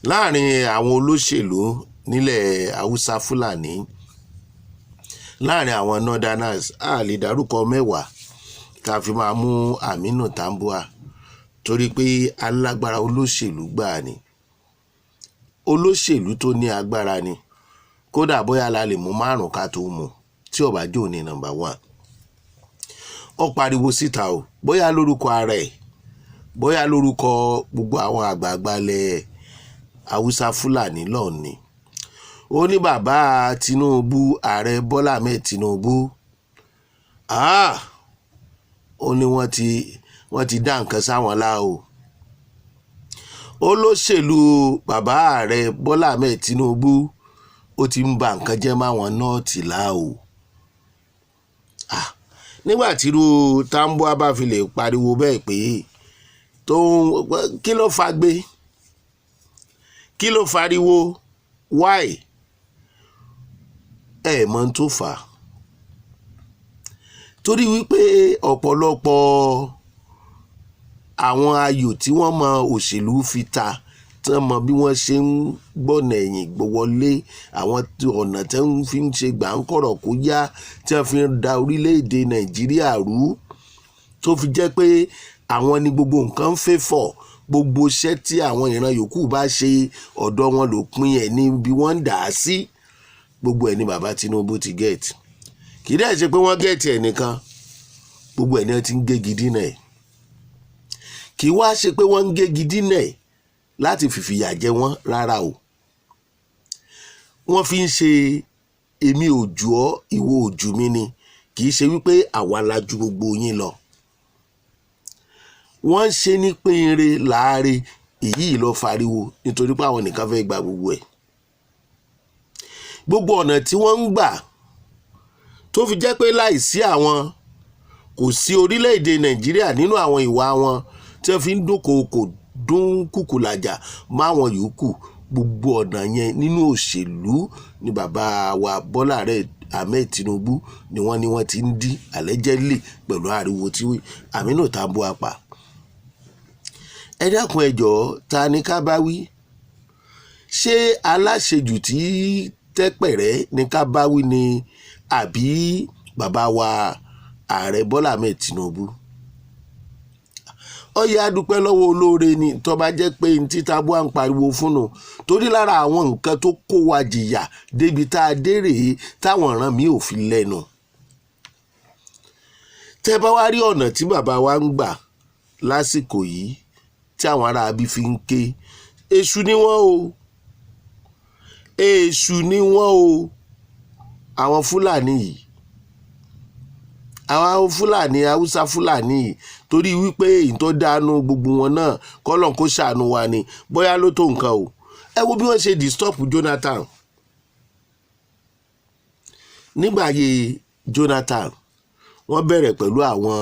Láàrin àwọn olóṣèlú nílẹ̀ Haúsá Fúlàní, láàrin àwọn northerners, a lè dárúkọ 10 ká fi máa mú Aminu Tambuwal, torí pé alágbára olóṣèlú gbáà ni, olóṣèlú tó ní agbára ni. Kódà bóyá la lè mú márùn ká tó mú tí ó bá jò ní number one. Ó pariwo síta o, bóyá lórúkọ ara ẹ̀, bóyá lórúkọ gbogbo àwọn àgbààgbà ilẹ̀ Haúsá Fúlàní lọ́hùn ni. Ó ní bàbá Tinubu, Ààrẹ Bọ́lá Ahmed Tinubu, ah, ó ní wọ́n ti dá nǹkan sáwọn lá o. Olóṣèlú bàbá Ààrẹ Bọ́lá Ahmed Tinubu, ó ti ń ba nǹkan jẹ́ máwọn North lá o. Ah, nígbà tí irú Tambuwal bá fi lè pariwo bẹ́ẹ̀ pé tó ń kí ló fagbe, kí ló fariwo, why? Ẹ mọ̀ ń tó fà á, torí wípé ọ̀pọ̀lọpọ̀ àwọn ayò tí wọ́n mọ òṣèlú fi ta, tí wọ́n mọ bí wọ́n ṣe ń gbọ́nà ẹ̀yìn wọlé, àwọn ọ̀nà tí wọ́n fi ń ṣe gbàǹkọ̀rọ̀ kó yá, tí wọ́n fi ń da orílẹ̀-èdè Nàìjíríà rú, tó fi jẹ́ pé àwọn ni gbogbo nǹkan ń fẹ́ fọ̀. Gbogbo iṣẹ́ tí àwọn ìran yòókù bá ṣe, ọ̀dọ̀ wọn ló pin ẹ̀ ní bí wọ́n ń dà á sí. Gbogbo ẹ̀ ní bàbá Tinubu ti get. Kì í dẹ̀ ṣe pé wọ́n get ẹ̀ nìkan, gbogbo ẹ̀ ní wọ́n ti ń gégi dínà ẹ̀. Kì í wá ṣe pé wọ́n ń gégi dínà ẹ̀ láti fìfìyà jẹ wọ́n rárá o. Wọ́n fi ń ṣe èmi ò jù ọ́, ìwọ ò jù mí ni. Kì í ṣe wípé àwa la ju gbogbo yín lọ. Wọ́n ń ṣe ní pínre láàre. Èyí ló fariwo, nítorí pé àwọn nìkan fẹ́ gba gbogbo ẹ̀. Gbogbo ọ̀nà tí wọ́n ń gbà tó fi jẹ́ pé láìsí àwọn, kò sí orílẹ̀-èdè Nàìjíríà, nínú àwọn ìwà wọn tí wọ́n fi ń dúnkookò dún kùkùlàjà máwọn yòókù, gbogbo ọ̀nà yẹn nínú òṣèlú ni bàbá wa Bọ́lá Ahmed Tinubu ni wọ́n ní wọ́n ti ń dí, allegedly, pẹ̀lú ariwo tí Aminu Tambuwal pa. Ẹ dákun, ẹ jọ̀ọ́, ta ni ká bá wí? Ṣé aláṣejù tí tẹ́pẹ̀rẹ́ ní ká bá wí ni, àbí bàbá wa Ààrẹ Bọ́lá Ahmed Tinubu? Ó yẹ adúpẹ́ lọ́wọ́ olóore ni tó bá jẹ́ pé ní tí Tambuwal ń pariwo fún un, torí lára àwọn nǹkan tó kó wa jìyà débi tá a dé rèé, táwọn ìran mi ò fi lẹ́nu. Tẹ́ bá wá rí ọ̀nà tí bàbá wa ń gbà lásìkò yìí tí àwọn ará abí fi ń ké, èṣù ni wọ́n o, èṣù ni wọ́n o. Àwọn Fúlàní yìí, àwọn Fúlàní, Haúsá Fúlàní yìí, torí wípé èyí tó dánú gbogbo wọn náà, kọ́lọ́n kó ṣàánú wa ni, bóyá ló tó nǹkan o. Ẹ wo bí wọ́n ṣe disturb Jonathan. Nígbà ayé Jonathan, wọ́n bẹ̀rẹ̀ pẹ̀lú àwọn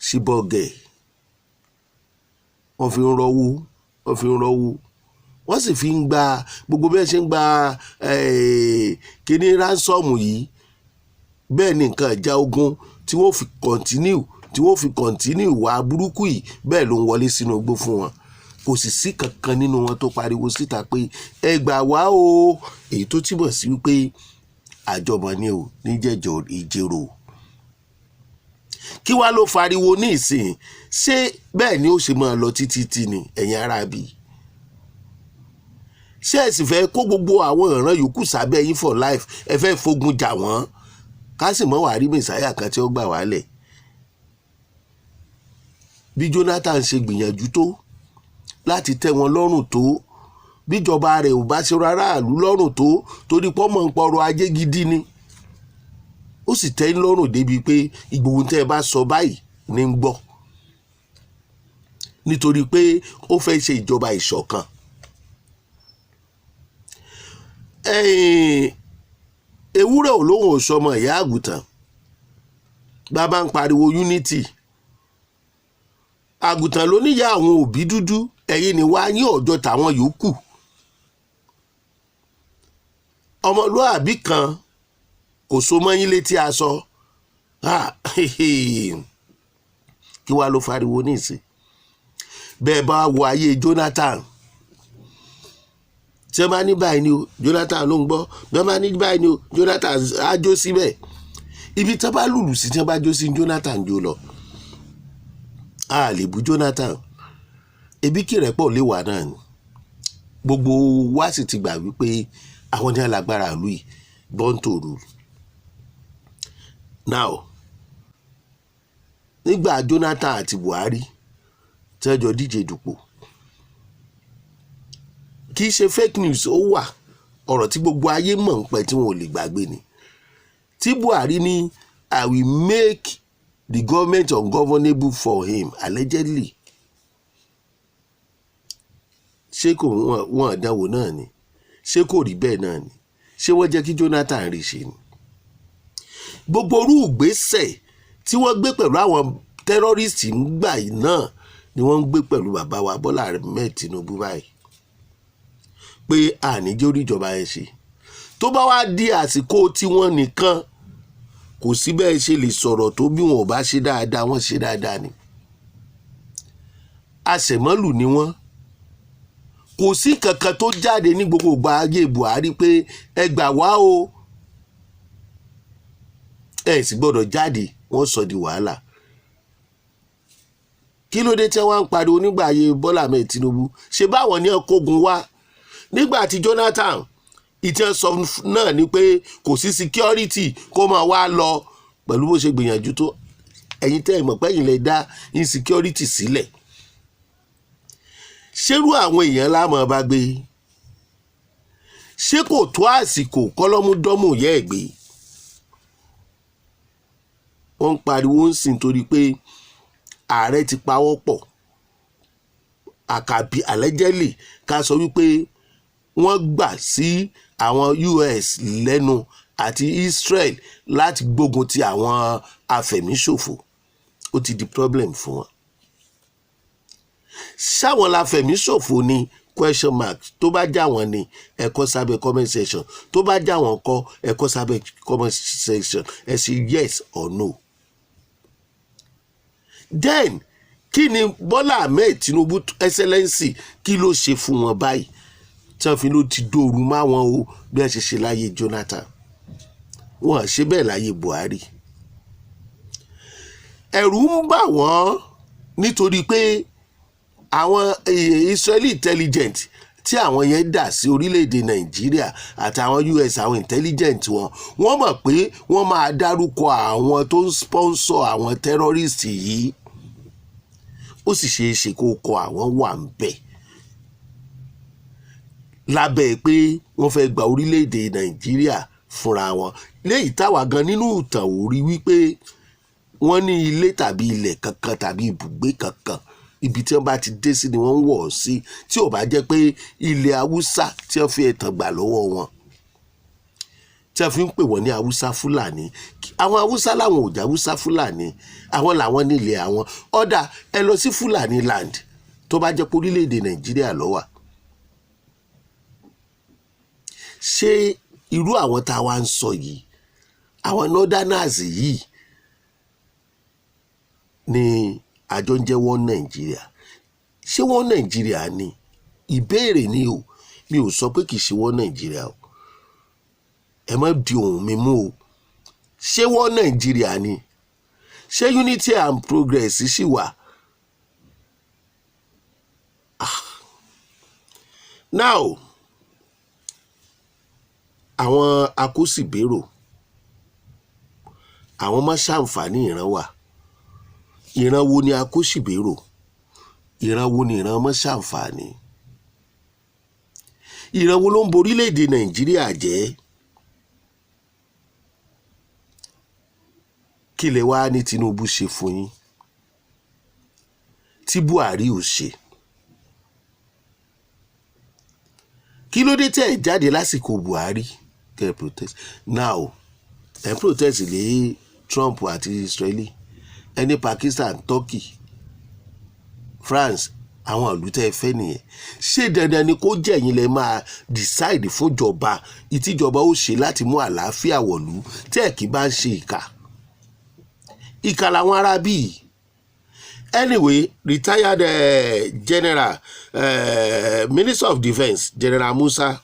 síbọ̀gẹ̀, wọ́n fi ń rọ́wó, wọ́n fi ń rọ́wó, wọ́n sì fi ń gba gbogbo bí wọ́n ṣe ń gba kíní ransom yìí. Bẹ́ẹ̀ ni nǹkan ìjà ogun tí wọ́n fi continue wà burúkú yìí, bẹ́ẹ̀ ló ń wọlé sínú igbó fún wọn. Kò sì sí kankan nínú wọn tó pariwo síta pé ẹ gbà wá o. Èyí tó túmọ̀ sí wípé àjọmọ̀ ni o níjẹ̀jọ̀ ìjẹ̀rò. Kí wàá ló fariwo ní ìsìn? Ṣé bẹ́ẹ̀ ni ó ṣe máa lọ títí tí ni? Ẹ̀yin ará bí, ṣé ẹ sì fẹ́ kó gbogbo àwọn ìran yòókù sábẹ́ yín for life? Ẹ fẹ́ fogun jà wọ́n, ká sì mọ́ wàá rí mẹ̀sáyà kan tí ó gbà wálẹ̀. Bí Jonathan ṣe gbìyànjú tó láti tẹ́ wọn lọ́rùn tó, bíjọba rẹ̀ ò bá ṣe aráàlú lọ́rùn tó, torí pọ́nmọ́ ń pọrọ̀ ajé gidi ni, ó sì tẹ́ ń lọ́rùn débi pé ìgbòho tẹ́ ẹ bá sọ báyìí ní ń gbọ́, nítorí pé ó fẹ́ ṣe ìjọba ìṣọ̀kan. Ewúrẹ́ ò lóhùn òṣọmọ ìyá àgùntàn. Bàbá ń pariwo unity, àgùntàn ló níyà àwọn òbí dúdú. Ẹ̀yin ni wàá yín ọ̀jọ́ tàwọn yòókù. Ọmọlúàbí kan kò so mọ́ yín létí aṣọ. Kí wàá ló fariwo nísìn? Bẹ́ẹ̀ bá wo ayé Jonathan. Tí wọ́n bá ní báyìí ni o, Jonathan ló ń gbọ́. Bí wọ́n bá ní báyìí ni o, Jonathan á jó síbẹ̀. Ibi tí wọ́n bá lùlù sí, tí wọ́n bá jó sí, Jonathan jó lọ. A lè bú Jonathan, ebi kí rẹ́pọ̀ lè wà náà ni. Gbogbo wa sì ti gbà wípé àwọn ní alágbára ìlú yìí, born to rule. Now, nígbà Jonathan àti Buhari tí wọ́n jọ díje dupò, kì í ṣe fake news, ó wà, ọ̀rọ̀ tí gbogbo ayé mọ̀ ń pẹ́ tí wọn ò lè gbàgbé ni, tí Buhari ní, "I will make the government ungovernable for him," allegedly. Ṣé kò wọ́n àdánwò náà ni? Ṣé kò rí bẹ́ẹ̀ náà ni? Ṣé wọ́n jẹ́ kí Jonathan rí ṣe ni? Gbogbo orú ìgbésẹ̀ tí wọ́n gbé pẹ̀lú àwọn terrorist ńgbà náà ni wọ́n ń gbé pẹ̀lú bàbá wa Bọ́lá Ahmed Tinubu báyìí, pé àníjó rí ìjọba yẹn ṣe. Tó bá wá di àsìkò tiwọn nìkan, kò sí bẹ́ẹ̀ ṣe lè sọ̀rọ̀ tó, bí wọn ò bá ṣe dáadáa, wọ́n ṣe dáadáa ni. Àṣẹmọ́lù ni wọ́n. Kò sí kankan tó jáde ní gbogbo ìgbà ayé Buhari pé ẹ gbà wá o, ẹ sì gbọ́dọ̀ jáde, wọ́n sọ di wàhálà. Kí ló dé tí wọ́n ń pariwo nígbà ayé Bọ́lá Ahmed Tinubu? Ṣe báwọn ní kógun wá nígbà tí Jonathan ìtẹ́ sọ náà ni pé kò sí security, kó máa wá lọ pẹ̀lú bó ṣe gbìyànjú tó. Ẹ̀yin tẹ́ ẹ̀ mọ̀ pẹ́yìn lè dá insecurity sílẹ̀, ṣerú àwọn èèyàn láàmú bá gbé? Ṣé kò tó àsìkò kọ́lọ́múdọ́mù yẹ́ ẹ̀ gbé? Wọ́n ń pariwo ń sìn torí pé ààrẹ ti pawọ́ pọ̀ àkàbí, allegedly, ká sọ wípé wọ́n gbà sí àwọn US lẹ́nu àti Israel láti gbógun ti àwọn afẹ̀míṣòfò. Ó ti di problem fún wọn. Ṣáwọn la fẹ̀míṣòfò ni? Question mark. Tó bá já wọn ni, ẹ kọ sábẹ́ comment section. Tó bá já wọn kọ́, ẹ kọ sábẹ́ comment section, ẹ sì yes or no. Then, kí ni Bọ́lá Ahmed Tinubu, Excellency, kí ló ṣe fún wọn báyìí tí wọ́n fi ló ti dòrú máwọn o, bí wọ́n ṣe ṣe láyé Jonathan? Wọ́n ṣe bẹ́ẹ̀ láyé Buhari. Ẹ̀rù ń bà wọ́n nítorí pé àwọn Israeli intelligent tí àwọn yẹn dà sí orílẹ̀-èdè Nàìjíríà àtàwọn US, àwọn intelligent wọn, wọ́n mọ̀ pé wọ́n máa dárúkọ àwọn tó ń sponsor àwọn terrorist yìí. Ó sì ṣeé ṣe kó kọ àwọn wà ń bẹ̀ lábẹ́ pé wọ́n fẹ́ gba orílẹ̀-èdè Nàìjíríà fúnra wọn, léyìí táwa gan nínú ìtàn ò rí wípé wọ́n ní ilé tàbí ilẹ̀ kankan tàbí ibùgbé kankan. Ibi tí wọ́n bá ti dé sí ni wọ́n ń wọ̀ ọ́ sí, tí ò bá jẹ́ pé ilẹ̀ Haúsá tí wọ́n fi ẹ̀tàn gbà lọ́wọ́ wọn, tí wọ́n fi ń pè wọ́n ní Haúsá Fúlàní. Àwọn Haúsá làwọn ò jẹ́ Haúsá Fúlàní, àwọn làwọn nílẹ̀ àwọn. Ọ̀dà, ẹ lọ sí Fúlàní land tó bá jẹ́ pé orílẹ̀-èdè Nàìjíríà ló wà. Ṣé irú àwọn tá a wá ń sọ yìí, àwọn northerners yìí ni àjọ ń jẹ́ wọ́n Nàìjíríà? Ṣé wọ́n Nàìjíríà ni? Ìbéèrè ni o. Mi ò sọ pé kì í ṣe wọ́n Nàìjíríà o, ẹ má di ohun mi mú o. Ṣé wọ́n Nàìjíríà ni? Ṣé unity and progress ṣì wà? Ah. Now, àwọn akósìbérò, àwọn má ṣàǹfààní ìran wà. Ìran wo ni akósìbérò? Ìran wo ni ìran má ṣàǹfààní? Ìran wo ló ń borílẹ̀-èdè Nàìjíríà jẹ́? Kí lẹ wá ní Tinubu ṣe fún yín tí Buhari ò ṣe? Kí ló dé tẹ́ ẹ̀ jáde lásìkò Buhari kẹ́ ẹ protest? Now, ẹ̀ protest lé Trump àti Israeli, ẹni Pakistan, Turkey, France, àwọn ìlú tẹ́ ẹ fẹ́ nìyẹn. Ṣé dandan ni kó jẹ́ ẹ̀yin lẹ máa decide fúnjọba ìtìjọba ó ṣe láti mú àlàáfíà wọ̀lú, tẹ́ ẹ̀ kí bá ń ṣe ìkà? Ìkà làwọn ará bíi. Anyway, retired general, Minister of Defence, General Musa,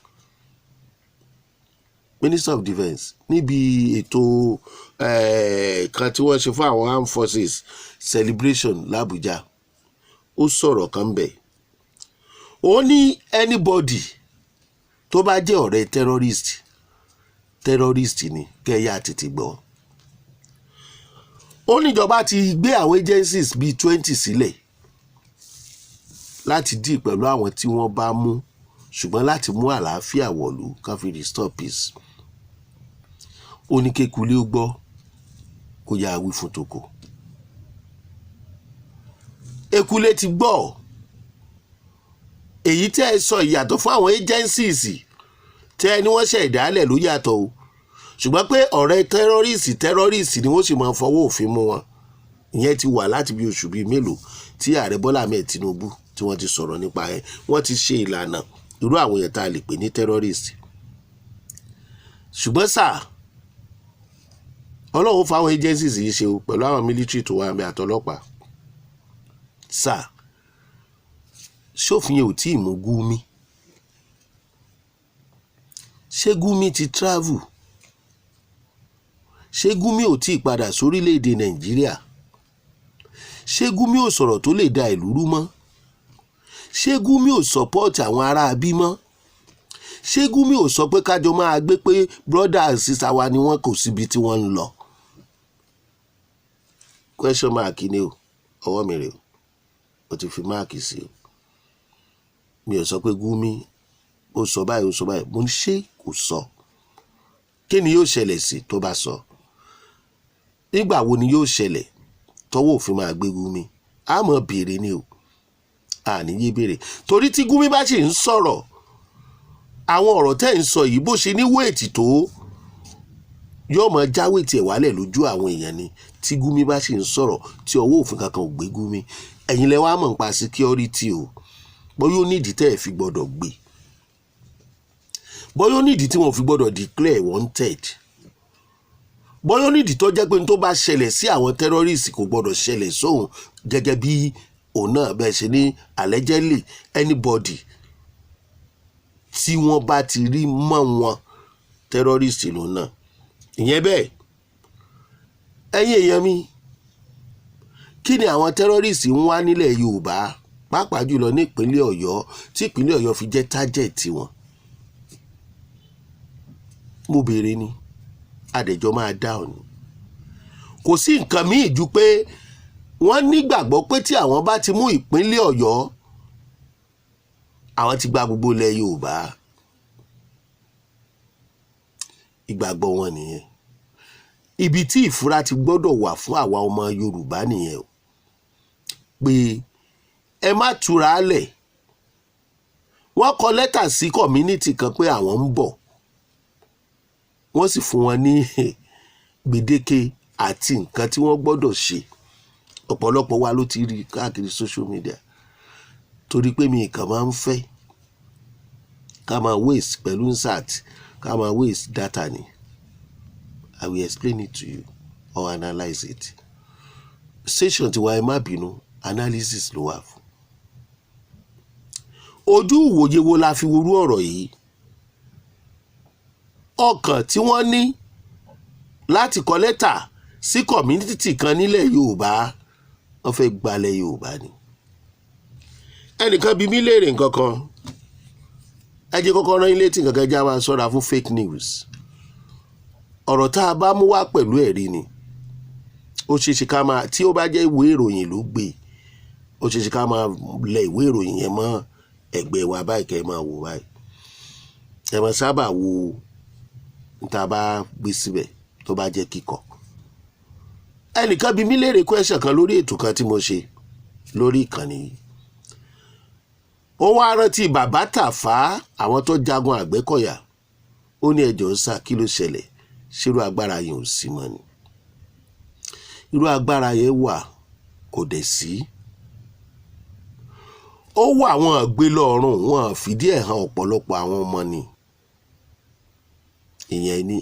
Minister of Defence, níbi ètò kan tí wọ́n ṣe fún àwọn armed forces celebration l'Abuja, ó sọ̀rọ̀ kan bẹ̀. Ó ní anybody tó bá jẹ́ ọ̀rẹ́ terrorist, terrorist ni, kẹ́yà tètè gbọ́. Ó níjọba ti gbé àwọn agencies bíi 20 sílẹ̀ láti deal pẹ̀lú àwọn tí wọ́n bá mú, ṣùgbọ́n láti mú àlàáfíà wọ̀lú, ká fi restore peace. Ó ní kékulé ó gbọ́, kó yáa wí fún toko. Ekule ti gbọ́ èyí tẹ́ ẹ sọ. Ìyàtọ̀ fún àwọn agencies tẹ́ ẹ ní wọ́n ṣe ìdálẹ̀ ló yàtọ̀ o, ṣùgbọ́n pé ọ̀rẹ́ terrorist, terrorist ni, wọ́n sì máa fọwọ́ òfin mú wọn, ìyẹn ti wà láti bí oṣù bíi mélòó tí Ààrẹ Bọ́lá Ahmed Tinubu tí wọ́n ti sọ̀rọ̀ nípa ẹ̀. Wọ́n ti ṣe ìlànà irú àwọn èèyàn tá a lè pè ní terrorist. Ṣùgbọ́n sáà, Ọlọ́run fáwọn agencies yìí ṣe o, pẹ̀lú àwọn military tó wà ń bẹ àtọlọ́pàá. Sáà, ṣófin yẹn ò tí ì mú Gumi? Ṣé Gumi ti travel? Ṣé Gumi ò tí ì padà sórílẹ̀‐èdè Nàìjíríà? Ṣé Gumi ò sọ̀rọ̀ tó lè da ìlú rú mọ́? Ṣé Gumi ò support àwọn ará bí mọ́? Ṣé Gumi ò sọ pé kájọ máa gbé, pé brother and sister wa ni wọ́n, kò síbi tí wọ́n ń lọ? Question mark ni o. Ọwọ́ mi rè o, o ti fi mark sí o. Mi ò sọ pé Gumi ó sọ báyìí, ó sọ báyìí. Mo ní ṣé kò sọ? Kí ni yóò ṣẹlẹ̀ sí tó bá sọ? Nígbà wo ni yóò ṣẹlẹ̀ tọwọ́ òfin máa gbé Gumi? A mọ̀ béèrè ni o, a ní yé béèrè, torí tí Gumi bá sì ń sọ̀rọ̀, àwọn ọ̀rọ̀ tẹ́ ń sọ yìí, bó ṣe ní weight tó, yóò mọ já weight ẹ̀ wálẹ̀ lójú àwọn èèyàn ni. Tí Gumi bá sì ń sọ̀rọ̀ tí ọwọ́ òfin kankan ò gbé Gumi, ẹ̀yin lẹ wá mọ̀ nípa security o. Bóyá ó nídìí tẹ́ ẹ̀ fi gbọ́dọ̀ gbé, bóyá ó nídìí tí wọ́n fi gbọ́dọ̀ declare wanted, bóyá ó nídìí tó jẹ́ pé ní tó bá ṣẹlẹ̀ sí àwọn terrorist kò gbọ́dọ̀ ṣẹlẹ̀ sóhun, gẹ́gẹ́ bí òun náà bẹ́ẹ̀ ṣe ní allegedly, anybody tí wọ́n bá ti rí mọ́ wọn, terrorist lòun náà. Ìyẹn bẹ́ẹ̀. Ẹ̀yin èèyàn mi, kí ni àwọn terrorist ń wá nílẹ̀ Yorùbá, pàápàá jùlọ ní ìpínlẹ̀ Ọ̀yọ́, tí ìpínlẹ̀ Ọ̀yọ́ fi jẹ́ target tiwọn? Mo béèrè ni, adẹ̀jọ́ máa dá òní. Kò sí nǹkan míì ju pé wọ́n nígbàgbọ́ pé tí àwọn bá ti mú ìpínlẹ̀ Ọ̀yọ́, àwọn ti gba gbogbo ilẹ̀ Yorùbá. Ìgbàgbọ́ wọn nìyẹn. Ibi tí ìfura ti gbọ́dọ̀ wà fún àwa ọmọ Yorùbá nìyẹn o, pé ẹ má túra lẹ̀. Wọ́n kọ lẹ́tà sí community kan pé àwọn ń bọ̀, wọ́n sì fún wọn ní gbèdéke àti nǹkan tí wọ́n gbọ́dọ̀ ṣe. Ọ̀pọ̀lọpọ̀ wa ló ti rí káàkiri social media, torí pé mi kàn máa ń fẹ́ ká máa waste pẹ̀lú insert, ká máa waste data ni. I will explain it to you or analyse it. Station tiwa, ẹ má bínú, analysis ló wà fún. Ojú ìwòye wo la fi worú ọ̀rọ̀ yìí? Ọkàn tí wọ́n ní láti kọ lẹ́tà sí community kan nílẹ̀ Yorùbá, wọ́n fẹ́ gbalẹ̀ Yorùbá ni. Ẹnìkan bi mí léèrè nǹkan kan. Ẹ jẹ́ kọ́kọ́ rán ilé tí nǹkan kan já máa ṣọ́ra fún fake news. Ọ̀rọ̀ tá a bá mú wá pẹ̀lú ẹ̀rí ni. Ó ṣeé ṣe ká máa, tí ó bá jẹ́ ìwé ìròyìn ló gbé, ó ṣeé ṣe ká máa lẹ ìwé ìròyìn yẹn mọ́ ẹ̀gbẹ́ wa báyìí, kẹ́ ẹ máa wò báyìí. Ẹ máa sábà wo níta bá gbé síbẹ̀ tó bá jẹ́ kíkọ. Ẹnìkan bi mí léèrè question kan lórí ètò kan tí mo ṣe lórí ìkànnì yìí. Ó wá rántí Bàbá Tàfá, àwọn tó jagun Àgbẹ̀kọ̀yà. Ó ní, "Ẹjọ́ sà, kí ló ṣẹlẹ̀? Ṣírò agbára yẹn ò sí mọ́ ni?" Irú agbára yẹn wà, kò dẹ̀ sí. Ó wà, wọn gbé lọ́rùn, wọn fìdí ẹ̀ hàn ọ̀pọ̀lọpọ̀ àwọn ọmọ ni. Ìyẹn ni.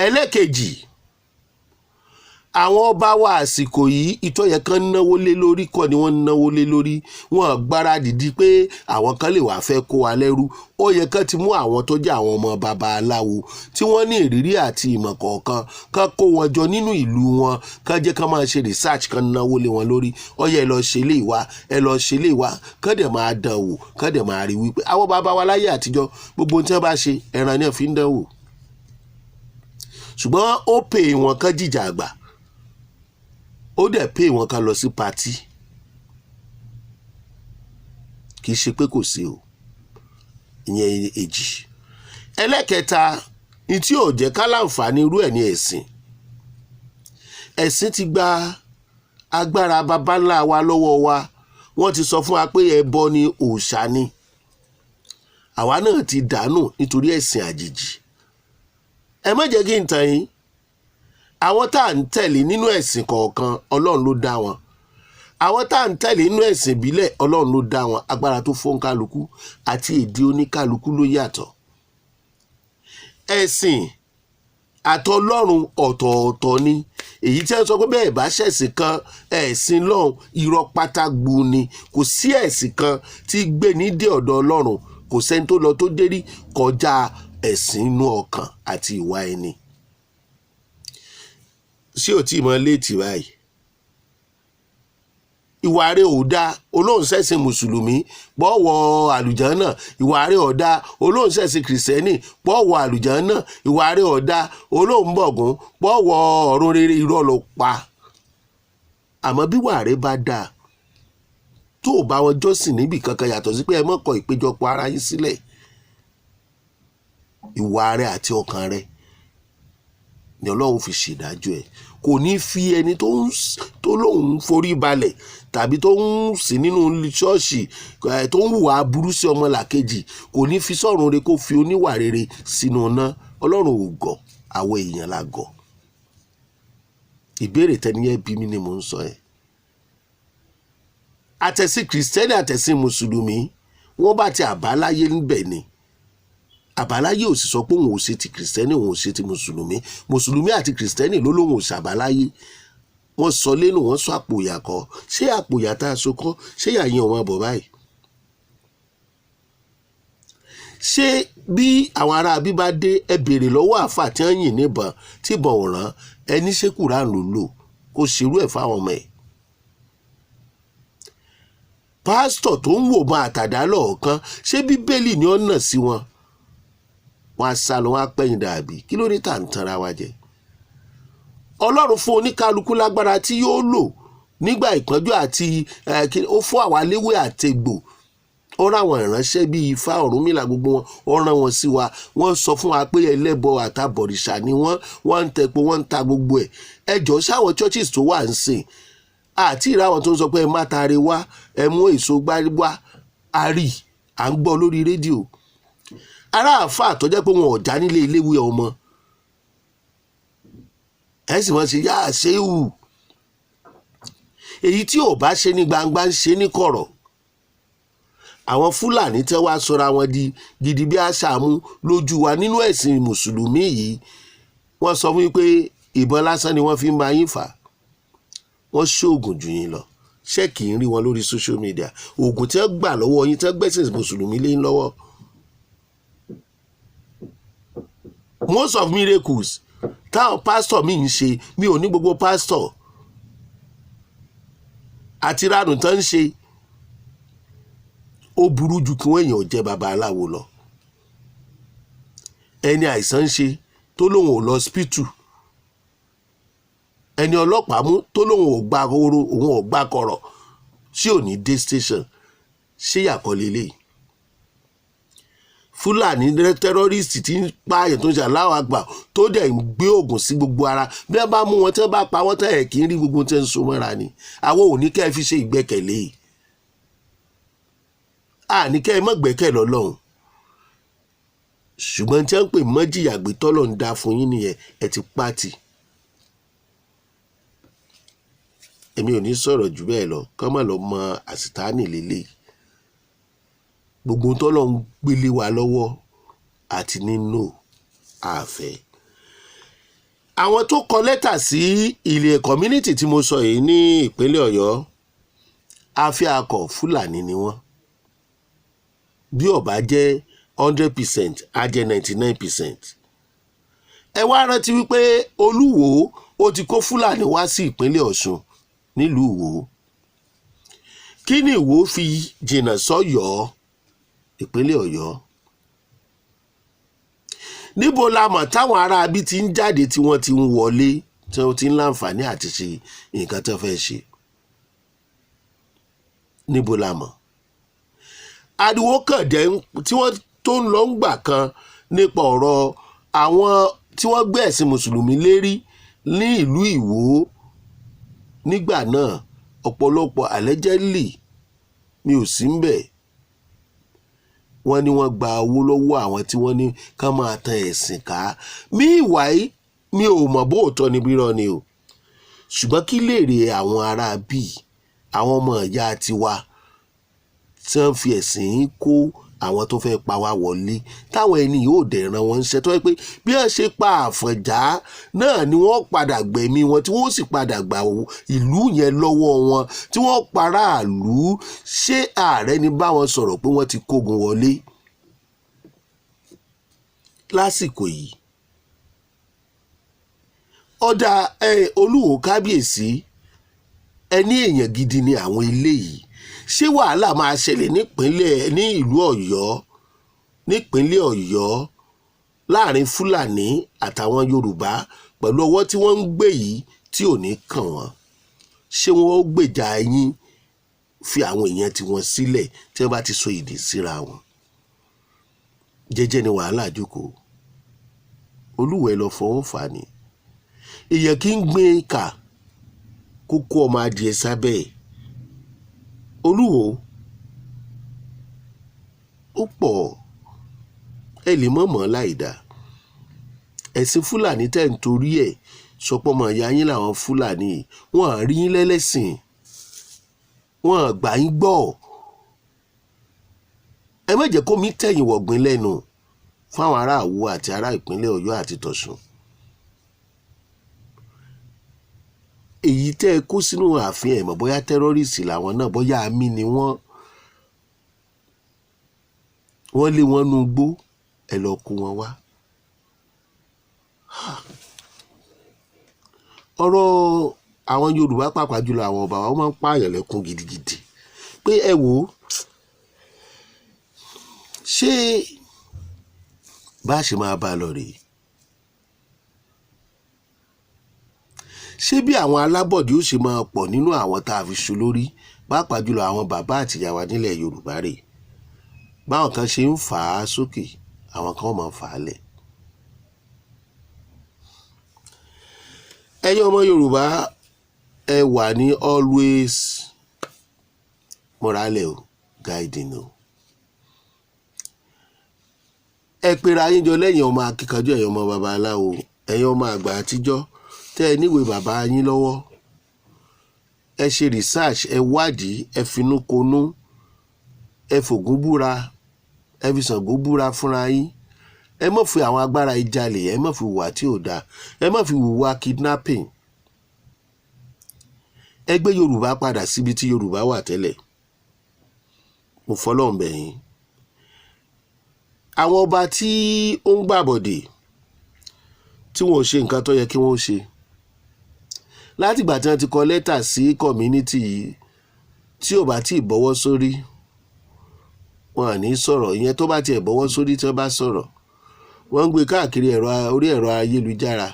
Ẹlẹ́kejì, Àwọn ọba wa àsìkò yìí, ìtọ́ yẹ kán náwó lé lórí kọ́ ni wọ́n náwó lé lórí. Wọ́n gbáradì di pé àwọn kan lè wàá fẹ́ kó wa lẹ́rú. Ó yẹ kán ti mú àwọn tó jẹ́ àwọn ọmọ baba aláwo tí wọ́n ní ìrírí àti ìmọ̀ kọ̀ọ̀kan, kán kó wọn jọ nínú ìlú wọn, kán jẹ́ kán máa ṣe research, kán náwó lé wọn lórí. Ó yẹ ẹ lọ ṣe lè wá, ẹ lọ ṣe lè wá, kán dẹ̀ máa dán wò, kán dẹ̀ máa rí wípé àwọn baba wa láyé àtijọ́, gbogbo ohun tí wọ́n bá ṣe, ẹran náà fi ń dán wò. Ṣùgbọ́n ó pè wọn kán jìjà àgbà, ó dẹ̀ pè wọn kán lọ sí party. Kì í ṣe pé kò sí o. Ìyẹn èjì. Ẹlẹ́kẹta ní tí ò jẹ́ ká láǹfààní irú ẹ̀ ní ẹ̀sìn. Ẹ̀sìn ti gba agbára baba ńlá wa lọ́wọ́ wa. Wọ́n ti sọ fún wa pé ẹbọ ni, òòṣà ni. Àwa náà ti dànù nítorí ẹ̀sìn àjèjì. Ẹ má jẹ́ kí n tàn yín, àwọn tá à ń tẹ̀lé nínú ẹ̀sìn kọ̀ọ̀kan, Ọlọ́run ló dá wọn. Àwọn tá à ń tẹ̀lé nínú ẹ̀sìn ìbílẹ̀, Ọlọ́run ló dá wọn. Agbára tó fún kálukú àti èdè oníkálukú ló yàtọ̀. Ẹ̀sìn àtọlọ́run ọ̀tọ̀ọ̀tọ̀ ni. Èyí tí wọ́n sọ pé bẹ́ẹ̀ bá ṣẹ̀sìn kan, ẹ̀sìn lọ́hùn, irọ́ pátágbó ni. Kò sí ẹ̀sìn kan tí gbé ní dé ọ̀dọ̀ Ọlọ́run. Kò sẹ́ni tó lọ tó dérí kọjá ẹ̀sìn inú ọkàn àti ìwà ẹni. Ṣé ò tí ì mọ léètì báyìí? Ìwà rẹ̀ ò dáa, olóhùn ṣẹ̀sìn mùsùlùmí, pọ̀wọ́ àlùjànnà. Ìwà rẹ̀ ò dáa, olóhùn ṣẹ̀sìn kìrìsìtẹ́nì, pọ̀wọ́ àlùjànnà. Ìwà rẹ̀ ò dáa, olóhùn bọ̀gún, pọ̀wọ́ ọ̀run rere. Irọ́ ló pa. Àmọ́ bí ìwà rẹ̀ bá dáa, tó o bá wọn jọ́sìn níbì kankan yàtọ̀ sí pé ẹ mọ̀ kọ ìpéjọpọ̀ ara yín sílẹ̀, ìwà rẹ̀ àti ọkàn rẹ̀ ni Ọlọ́run fi ṣèdájọ́ ẹ̀. Kò ní fi ẹni tó lóun forí balẹ̀ tàbí tó ń sìn nínú ṣọ́ọ̀ṣì, tó ń hùwà aburú sí ọmọlàkejì, kò ní fi sọ̀run re kó fi oníwà rere sínú iná. Ọlọ́run ò gọ̀, àwọn èèyàn la gọ̀. Ìbéèrè tẹniyẹn bí mi ni mò ń sọ ẹ̀. Àtẹ̀sìn kìrìsìtẹ́nì, àtẹ̀sìn mùsùlùmí, wọ́n bá ti àbáláyé níbẹ̀ ni. Àbáláyé ò sì sọ pé òun ò ṣe ti kìrìsìtẹ́nì, òun ò ṣe ti mùsùlùmí. Mùsùlùmí àti kìrìsìtẹ́nì ló lóun ò ṣàbáláyé. Wọ́n sọ lẹ́nu, wọ́n sọ àpò ìyà kọ́. Ṣé àpò ìyà tá a so kọ́? Ṣé ìyà yẹn ò máa bọ̀ báyìí? Ṣé bí àwọn ará bí bá dé, ẹ béèrè lọ́wọ́ àáfà tí wọ́n yìn níbọn tí ìbọn ò rán ẹni, ṣé Kùránì ló lò kó ṣerú ẹ̀ fáwọn ọmọ ẹ̀? Pásítọ̀ tó ń wò mọ́ àtàdá lọ́ọ̀kan, ṣé Bíbélì ni ó nà sí wọn? Wọn á sá lọ, wọn á pẹ́yìn dàbí. Kí ló dé tá à ń tanra wa jẹ? Ọlọ́run fún oníkálukú lágbára tí yóò lò nígbà ìpọ́njú àti ó fún àwa léwé àtegbò. Ó rán àwọn ìránṣẹ́ bíi Ifá, Ọ̀rúnmìlà, gbogbo wọn, ó rán wọn sí wa. Wọ́n sọ fún wa pé ẹlẹ́bọ àtàbọ̀rìṣà ni wọ́n. Wọ́n ń tẹpo, wọ́n ń ta gbogbo ẹ̀. Ẹjọ́, sáwọn churches tó wà ń sìn àti ìráwọn tó ń sọ pé ẹ má taare wá, ẹ mú èso gbá wá, a rí, à ń gbọ́ lórí rédíò. Ará àáfàá tó jẹ́ pé wọn ò já nílé iléèwé ọmọ ẹ sì wọ́n ṣe yá ṣéwù, èyí tí ò bá ṣe ní gbangba ń ṣe ní kọ̀rọ̀. Àwọn Fúlàní tẹ́ wá sọra wọn di gidi bí àṣàmú lójú wa nínú ẹ̀sìn mùsùlùmí yìí, wọ́n sọ fún mi pé ìbọn lásán ni wọ́n fi ń bá yín fà. Wọ́n ṣoògùn jù yín lọ. Ṣé kì í rí wọn lórí social media? Oògùn tí wọ́n gbà lọ́wọ́ yín, tí wọ́n gbẹ̀sìn mùsùlùmí lé lọ́wọ́. Most of miracles táwọn pásítọ̀ mi ń ṣe, mi ò ní gbogbo pásítọ̀, àti ránù tán ń ṣe, ó burú ju kí wọ́n èèyàn jẹ́ babaláwo lọ. Ẹni àìsàn ń ṣe tó lóun ò lọ hospital, ẹni ọlọ́pàá mú tó lóun ò gba oró, òun ò gba kọ̀rọ̀, ṣé ò ní dé station? Ṣé yàkọ́ lélẹ́yìí? Fúlàní terrorist tí ń pààyàn, tó ń ṣe aláwọ̀ àgbà, tó dẹ̀ ń gbé oògùn sí gbogbo ara, bí wọ́n bá mú wọn, tí wọ́n bá pa wọ́n tán, ẹ̀ kì í rí gbogbo tí wọ́n ń so mọ́ra ni. Àwọn ò ní kẹ́ ẹ fi ṣe ìgbẹ́kẹ̀lé, àní kẹ́ ẹ má gbẹ́kẹ̀ lọ́lọ́run, ṣùgbọ́n tí wọ́n ń pè mọ́jìyàgbé tọ́lọ̀ ń dá fún yín nìyẹn. Ẹ ti pàtì. Èmi ò ní sọ̀rọ̀ jù bẹ́ẹ̀ lọ, kọ́ mọ̀ lọ́ mọ àsìtáàní lélẹ̀. Gbogbo tọ́lọ̀ ń gbélé wa lọ́wọ́ àti nínú àfẹ́. Àwọn tó kọ lẹ́tà sí ilé community tí mo sọ yìí ní ìpínlẹ̀ Ọ̀yọ́, Afiakọ̀ Fúlàní ni wọ́n. Bí ó bá jẹ́ 100%, á jẹ́ 99%. Ẹ wá rántí wípé Olúwo ó ti kó Fúlàní wá sí ìpínlẹ̀ Ọ̀ṣun nílùú Ìwó. Kí ni Ìwó fi jìnnà sọ́yọ́, ìpínlẹ̀ Ọ̀yọ́? Níbo la mọ̀ táwọn ará bí ti ń jáde, tí wọ́n ti ń wọlé, tí wọ́n ti ń láǹfààní àti ṣe nǹkan tó fẹ́ ṣe? Níbo la mọ̀? Ariwo kàn dé tí wọ́n tó ń lọ ń gbà kan nípa ọ̀rọ̀ àwọn tí wọ́n gbé ẹ̀sìn Mùsùlùmí lérí ní ìlú Ìwó nígbà náà. Ọ̀pọ̀lọpọ̀, allegedly, mi ò sí ńbẹ̀, wọ́n ní wọ́n gba owó lọ́wọ́ àwọn tí wọ́n ní ká máa tan ẹ̀sìn ká. Meanwhile, mi ò mọ̀ bóòtọ́ ni bírọ̀ ni o, ṣùgbọ́n kí lèrè àwọn ará bíi àwọn ọmọ ìyá tiwa tí wọ́n fi ẹ̀sìn kó àwọn tó fẹ́ pa wá wọlé, táwọn ẹni yóò dẹ̀ ran wọn ṣe, tó yẹ pé bí wọ́n ṣe pa Àfọ̀njá náà ni wọ́n padà gbẹ̀mí wọn, tí wọ́n sì padà gbà ìlú yẹn lọ́wọ́ wọn, tí wọ́n paráàlú? Ṣé ààrẹ ní bá wọn sọ̀rọ̀ pé wọ́n ti kógun wọlé lásìkò yìí? Ọ̀dà Olúwo, kábíyèsí, ẹni èèyàn gidi ni àwọn eléyìí. Ṣé wàhálà máa ṣẹlẹ̀ nípínlẹ̀, ní ìlú Ọ̀yọ́, nípínlẹ̀ Ọ̀yọ́, láàrin Fúlàní àtàwọn Yorùbá pẹ̀lú ọwọ́ tí wọ́n ń gbé yìí tí ò ní kàn wọ́n? Ṣé wọ́n ó gbèjà yín fi àwọn èèyàn tiwọn sílẹ̀ tí wọ́n bá ti sọ èdè síra wọn? Jẹ́jẹ́ ni wàhálà jókòó. Olúwẹ̀ẹ́ lọ fọwọ́ fà ní èèyàn kì í gbin ìkà kókó ọmọ adìẹ sábẹ́ ẹ̀. Olúwo, ó pọ̀, ẹ lè mọ̀ mọ́ láì dáa. Ẹ̀sìn Fúlàní tẹ̀ ń torí ẹ̀ sọpọ́ ọmọ ìyá yín làwọn Fúlàní, wọ́n á rí yín lẹ́lẹ́sìn, wọ́n á gbà yín gbọ́. Ẹ má jẹ́ kó mi tẹ̀yìn wọ̀gbìn lẹ́nu fáwọn ará Àwo àti ará ìpínlẹ̀ Ọ̀yọ́ àti tọ̀sùn. Èyí tẹ́ ẹ kó sínú ààfin, ẹ̀ mọ̀ bóyá terrorist làwọn náà, bóyá àmì ni wọ́n. Wọ́n lé wọn nú igbó, ẹ lọ kó wọn wá. Ọ̀rọ̀ àwọn Yorùbá, pàápàá jùlọ àwọn ọba wa, wọ́n máa ń pààyàn lẹ́kún gidigidi pé ẹ wò ó, ṣé bá a ṣe máa bá a lọ rèé? Ṣé bí àwọn alábọ̀dé ó ṣe máa pọ̀ nínú àwọn tá a fi ṣe lórí, pàápàá jùlọ àwọn bàbá àtìyá wa nílẹ̀ Yorùbá rèé? Báwọn kan ṣe ń fà á sókè, àwọn kan máa fà á lẹ̀. Ẹ̀yin ọmọ Yorùbá, ẹ wà ní always morale o, guiding o. Ẹ pera yín jọ lẹ́yìn ọmọ akíkanjú, ẹ̀yin ọmọ babaláwo, ẹ̀yin ọmọ àgbà àtijọ́ tẹ́ ẹ níwèé bàbá yín lọ́wọ́. Ẹ ṣe research, ẹ wádìí, ẹ finúkonú, ẹ fògún búra, ẹ fi Ṣàngó búra fúnra yín. Ẹ má fi àwọn agbára ìjalè, ẹ má fi hùwà tí ò dáa, ẹ má fi hùwà kidnapping. Ẹ gbé Yorùbá padà síbi tí Yorùbá wà tẹ́lẹ̀. Mo fọlọ́run bẹ̀ yín. Àwọn ọba tí ó ń gbàbọ̀dè, tí wọn ò ṣe nǹkan tó yẹ kí wọ́n ṣe látìgbà tí wọ́n ti kọ lẹ́tà sí community yìí, tí ò bá tí ì bọ́wọ́ sórí, wọn à ní sọ̀rọ̀. Ìyẹn tó bá tiẹ̀ bọ́wọ́ sórí, tí wọ́n bá sọ̀rọ̀, wọ́n ń gbé káàkiri ẹ̀rọ orí ẹ̀rọ ayélujára.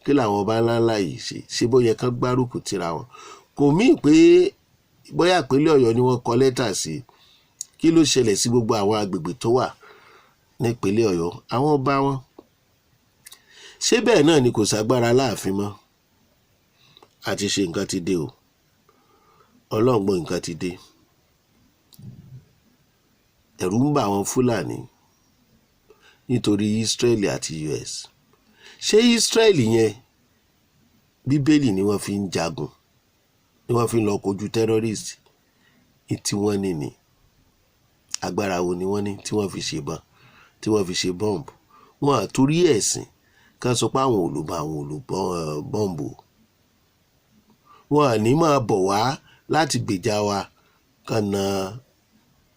Kí làwọn ọba ńláńlá yìí ṣe? Ṣé bó yẹ kán gbárùkù tira wọn? Kò míì pé bóyá ìpínlẹ̀ Ọ̀yọ́ ni wọ́n kọ lẹ́tà sí. Kí ló ṣẹlẹ̀ sí gbogbo àwọn agbègbè tó wà nípínlẹ̀ Ọ̀yọ́, àwọn ọba wọn? Ṣé bẹ́ẹ̀ náà ni kò ságbára láàfin mọ́? Àti ṣe nǹkan ti dé o, ọlọ́ngbọ́n, nǹkan ti dé. Ẹ̀rù ń bà àwọn Fúlàní nítorí Israeli àti US. Ṣé Israeli yẹn, Bíbélì ni wọ́n fi ń jagun, ni wọ́n fi ń lọ kojú terrorist tí wọ́n ní? Ní agbára wo ni wọ́n ní tí wọ́n fi ṣe bọn, tí wọ́n fi ṣe bomb? Wọn àtorí ẹ̀sìn Kán sọ pé àwọn ò lò bá àwọn ò lò bọ́ǹbù, wọn à ní máa bọ̀ wá láti gbèjà wa. Kán na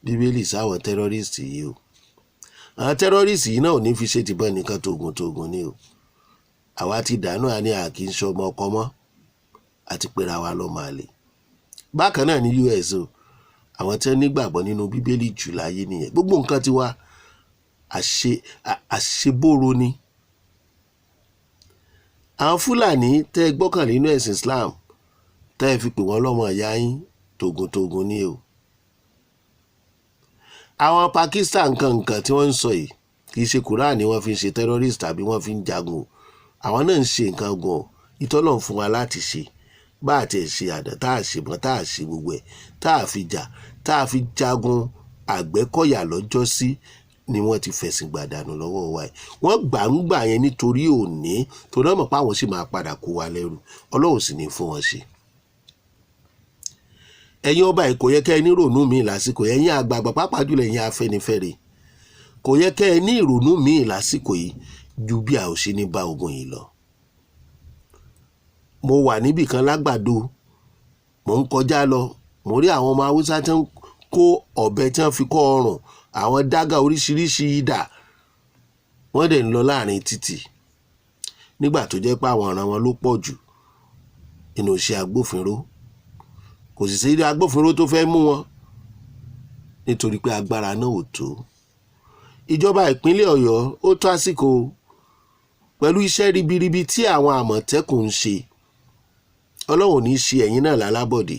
Bíbélì sáwọn terrorist yìí o. Àwọn terrorist yìí náà ò ní fi ṣe tìbọn nìkan, tògùn tògùn ni o. Àwa ti dànù, àní à kì í ṣọmọ ọkọ mọ́ àti pera wa lọ́mọ àlè. Bákan náà ní US o, àwọn tí wọ́n nígbàgbọ́ nínú Bíbélì jù láyé nìyẹn. Gbogbo nǹkan tiwa àṣe àṣeboro ni. Àwọn Fúlàní tẹ́ ẹ gbọ́kànlé nínú ẹ̀sìn Islam, tẹ́ ẹ fi pè wọ́n lọ́mọ ìyá yín, tògùntògùn ni o. Àwọn Pakistan nǹkan nǹkan tí wọ́n ń sọ yìí, kì í ṣe Quran ni wọ́n fi ń ṣe terrorist tàbí wọ́n fi ń jagun o. Àwọn náà ń ṣe nǹkan gan ìtọ́lọ̀ fún wa láti ṣe bá a ti ṣe àdá tá a ṣe mọ́, tá a ṣe gbogbo ẹ̀, tá a fi jà, tá a fi jagun Àgbẹ̀kọ̀yà lọ́jọ́sí ni wọ́n ti fẹ̀sìn gbàdànù lọ́wọ́ wa yìí. Wọ́n gbà ń gbà yẹn nítorí òní, torí wọ́n mọ̀ pé àwọn sì máa padà kó wa lẹ́rù. Ọlọ́run sì ní fún wọn ṣe. Ẹ̀yin ọba yìí, kò yẹ kẹ́ ẹ ní ìrònú míì lásìkò. Ẹ̀yin àgbààgbà, pàápàá jùlọ ẹ̀yin Afẹ́nifẹ́re, kò yẹ kẹ́ ẹ ní ìrònú míì lásìkò yìí ju bí a ò ṣe ní bá ogun yìí lọ. Mo wà níbì kan lágbàdo, mò ń kọjá lọ, mo rí àwọn ọmọ Haúsá tí wọ́n kó ọ̀bẹ tí wọ́n fi kọ́ ọrùn, àwọn dagger oríṣiríṣi, idà. Wọ́n dẹ̀ ń lọ láàrin títì nígbà tó jẹ́ pé àwọn ọ̀ràn wọn ló pọ̀ jù nínú iṣẹ́ agbófinró. Kò sì sí agbófinró tó fẹ́ mú wọn nítorí pé agbára náà ò tó. Ìjọba ìpínlẹ̀ Ọ̀yọ́, ó tó àsìkò pẹ̀lú iṣẹ́ ribiribi tí àwọn Àmọ̀tẹ́kùn ń ṣe. Ọlọ́run ò ní í ṣe ẹ̀yin náà lálábọ̀dé.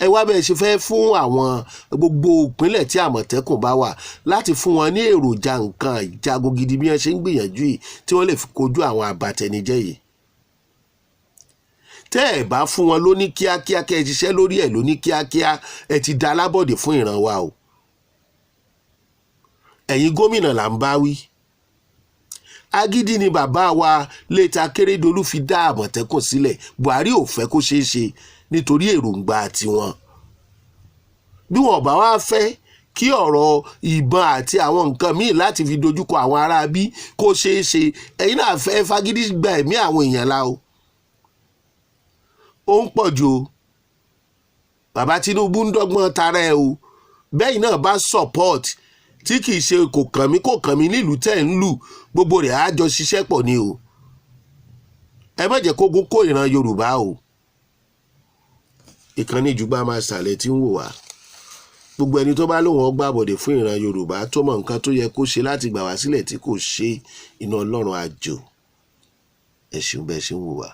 Ẹ wá bẹ́ẹ̀ ṣe fẹ́ fún àwọn gbogbo ìpínlẹ̀ tí Àmọ̀tẹ́kùn bá wà láti fún wọn ní èròjà nǹkan ìjagun gidi bí wọ́n ṣe ń gbìyànjú yìí, tí wọ́n lè fi kojú àwọn abatẹnijẹ́ yìí. Tẹ́ ẹ̀ bá fún wọn lóní kíákíá, kẹ́ ẹ ṣiṣẹ́ lórí ẹ̀ lóní kíákíá, ẹ ti da alábọ̀dé fún ìran wa o. Ẹ̀yin gómìnà là ń bá wí. Agídí ni bàbá wa late Akérédolú fi dá Àmọ̀tẹ́kùn sílẹ̀. Buhari ò fẹ́ kó ṣeé ṣe nítorí èròǹgbà tiwọn. Bí wọn bá wá fẹ́ kí ọ̀rọ̀ ìbọn àti àwọn nǹkan míì láti fi dojúkọ àwọn aráabí kó ṣeé ṣe, ẹ̀yin náà fẹ́ fagídí gba ẹ̀mí àwọn èèyàn la o. Ó ń pọ̀ jù o. Bàbá Tinubu ń dọ́gbọ́n tara ẹ o. Bẹ́ẹ̀ náà bá support tí kì í ṣe kò kàn mí, kò kàn mí nílùú tẹ̀ ń lù, gbogbo rẹ̀ á jọ ṣiṣẹ́ pọ̀ ni o. Ẹ má jẹ́ kógun kó ìran Yorùbá o. Ìkànnì Ìjùgbà máa ṣàlẹ̀ tí ń wò wá. Gbogbo ẹni tó bá lóun ó gbàbọ̀dè fún ìran Yorùbá, tó mọ nǹkan tó yẹ kó ṣe láti gbà wá sílẹ̀ tí kò ṣe, iná Ọlọ́run àjò. Ẹ ṣeun bẹ́ẹ̀ ṣe ń wò wá.